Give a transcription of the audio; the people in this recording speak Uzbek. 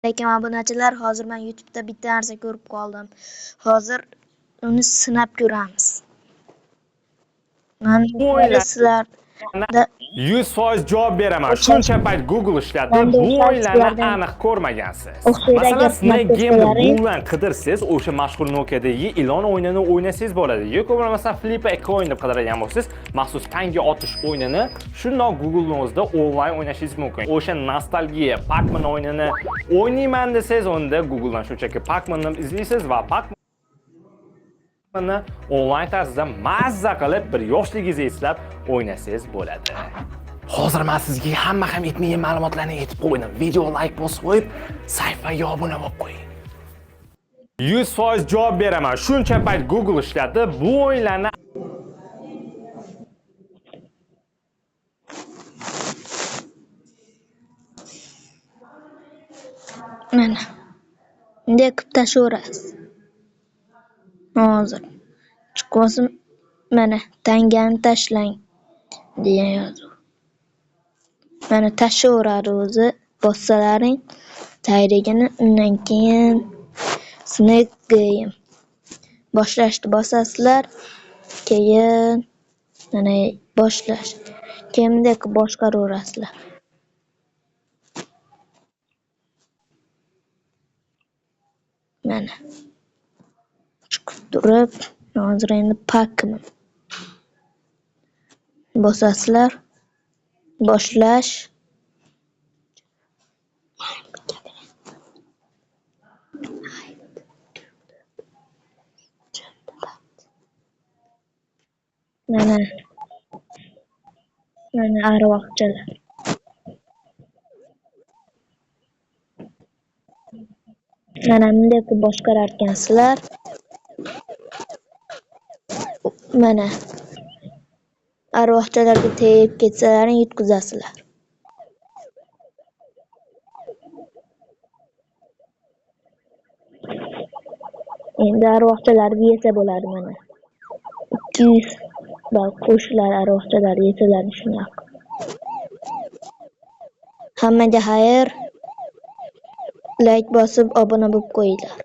Alaykum obunachilar, hozir men YouTube'da bitta narsa ko'rib qoldim. Hozir uni sinab ko'ramiz. Man O'yla- sizlarda 100% javob beraman. Shuncha payt Google ishlatib, Manda bu o'xshash o'yinlarni sizlardan aniq ko'rmagansiz. o'xshaydigan Masalan, Snake Game'ni narsalar- Google'dan qidirsangiz, o'sha mashhur Nokia'dagi ilon o'yinini o'ynasangiz bo'ladi. Yoki bo'lmasa Flip a Coin deb qidiradigan bo'lsangiz, maxsus tanga otish o'yinini shundoq Google'ning o'zida onlayn o'ynashingiz mumkin. O'sha nostalgiya Pac-Man o'yinini o'ynayman desangiz, unda Google'dan shunchaki Pac-Manni izlaysiz va Pac-Man Manni onlayn tarzda mazza qilib bir yoshligingizni eslab o'ynasangiz bo'ladi. Hozir men sizga hamma ham yetmagan ma'lumotlarni aytib qo'ydim. Video like bosib qo'yib, sayfaga obuna bo'lib qo'ying. 100% javob beraman. Shuncha payt Google ishlatib, bu o'yinlarni Mana. Bunday qilib tashlayverasiz. Hozir chiqib mana tangani tashlang degan yozuv. Mana tashlayveradi o'zi bossalaring tayrigini, undan keyin Snake Game boshlashni bosasizlar, keyin mana boshlash. Keyin bunday qilib boshqaraverasizlar. Mana chiqib turib, hozir endi Pac-Man bosasizlar, boshlash. Mana mana arvohchalar. Mana bunday qilib boshqararkansizlar. Mana arvohchalarga tegib ketsalaring yutqizasizlar. Endi arvohchalarni yesa bo'ladi mana. 200 ball qo'shilar arvohchalar yesalar shunaqa. Hammaga xayr. Like bosib obuna bo'lib qo'yinglar.